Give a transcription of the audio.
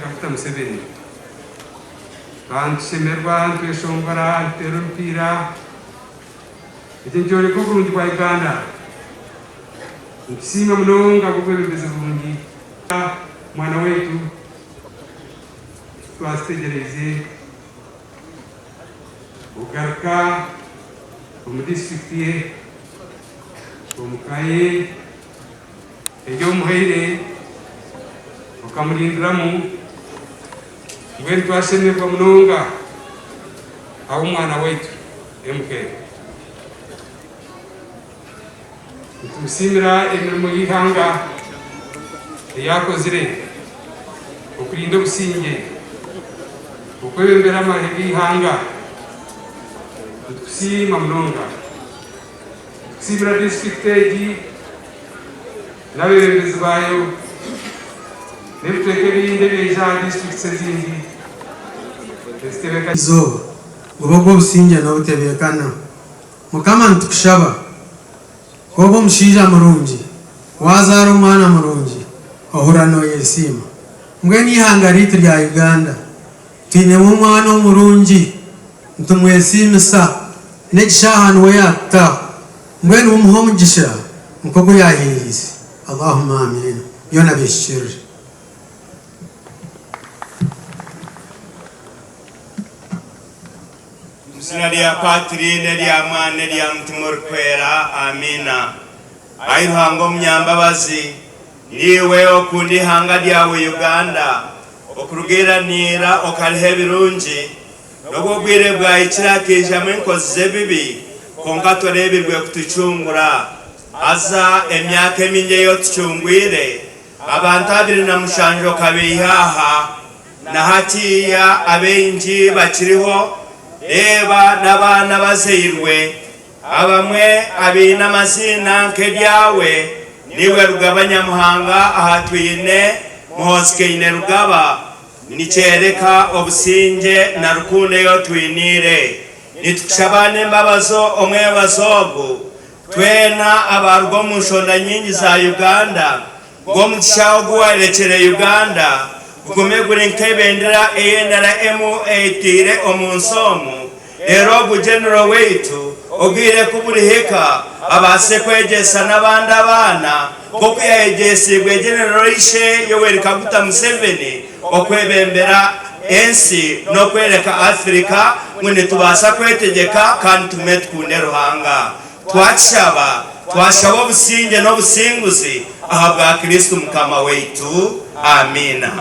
Kaguta Museveni. Twaba nitushemererwa, nitweshongora, nituteera omupiira. Eki nikyoreka oburungi bwa Uganda. Nitusiima munonga ahabw'obwebembezi burungi. Mwana waitu twaba tutegyereize okugaruka omu disiturikiti ye, omu ka ye ei omuhaire okamurindiramu. Mbwenu twashemererwa munonga ahabw'omwana waitu MK. Nitumusiimira emirimo y'eihanga ei akozire okurinda obusingye, okwebembera amahe g'eihanga. Nitukusiima munonga. Nitukusiimira disiturikiti egi n'abeebembezi baayo n'ebicweka ebindi ebyaija aha disiturikiti ezindi ezitebeekanise. Izooba gube ogw'obusingye n'obutebeekana. Mukama nitukushaba ku oba omushaija murungi, wazaara omwana murungi ohurira noyesiima. Mbwenu eihanga ryaitu rya Uganda twinemu omwana omurungi nitumwesiimisa n'egi shaaha niwe yatutaho mbwenu mumuhe omugisha nk'ogu yaheerize. Allahumma Amiina. Byona bihikirire. Omu izina rya Patri, n'erya Mwana, n'erya Mutima Orikwera. Amiina. Ai Ruhanga omunyambabazi, niiwe okunda eihanga ryawe Uganda, okuruga ira n'ira okariha ebirungi, n'obu obwire bwahikire hakaijamu enkozi z'ebibi, kwonka toreebirwe kutucungura. Haza emyaka emingi ei otucungwire, abantu 27 okabaiha aha, Na hatiiya abaingi bakiriho, reeba n'abaana abazairwe, abamwe abaine amaziina nk'eryawe, niiwe Rugaba Nyamuhanga aha twine Muhoozi Kainerugaba, nikyoreka obusingye na rukundo ei otwiniire. Nitukushaba n'embabazi omwebazo ogu, twena abaaruga omu nshonda nyingi za Uganda, Ngu omugisha ogu warekyere Uganda gugume guri nk'ebendera ei NRM etaire omu nsi omu, reero ogu General waitu obwire ku burihika abaase kwegyesa n'abandi abaana nk'oku yayegyesiibwe General Ishe Yoweri Kaguta Museveni okwebembera ensi n'okwereka Africa ngu nitubaasa kwetegyeka kandi tugume tukunde Ruhanga. Twakishaba, twashaba obusingye n'obusinguzi ahabwa Kristo Mukama waitu. Amiina.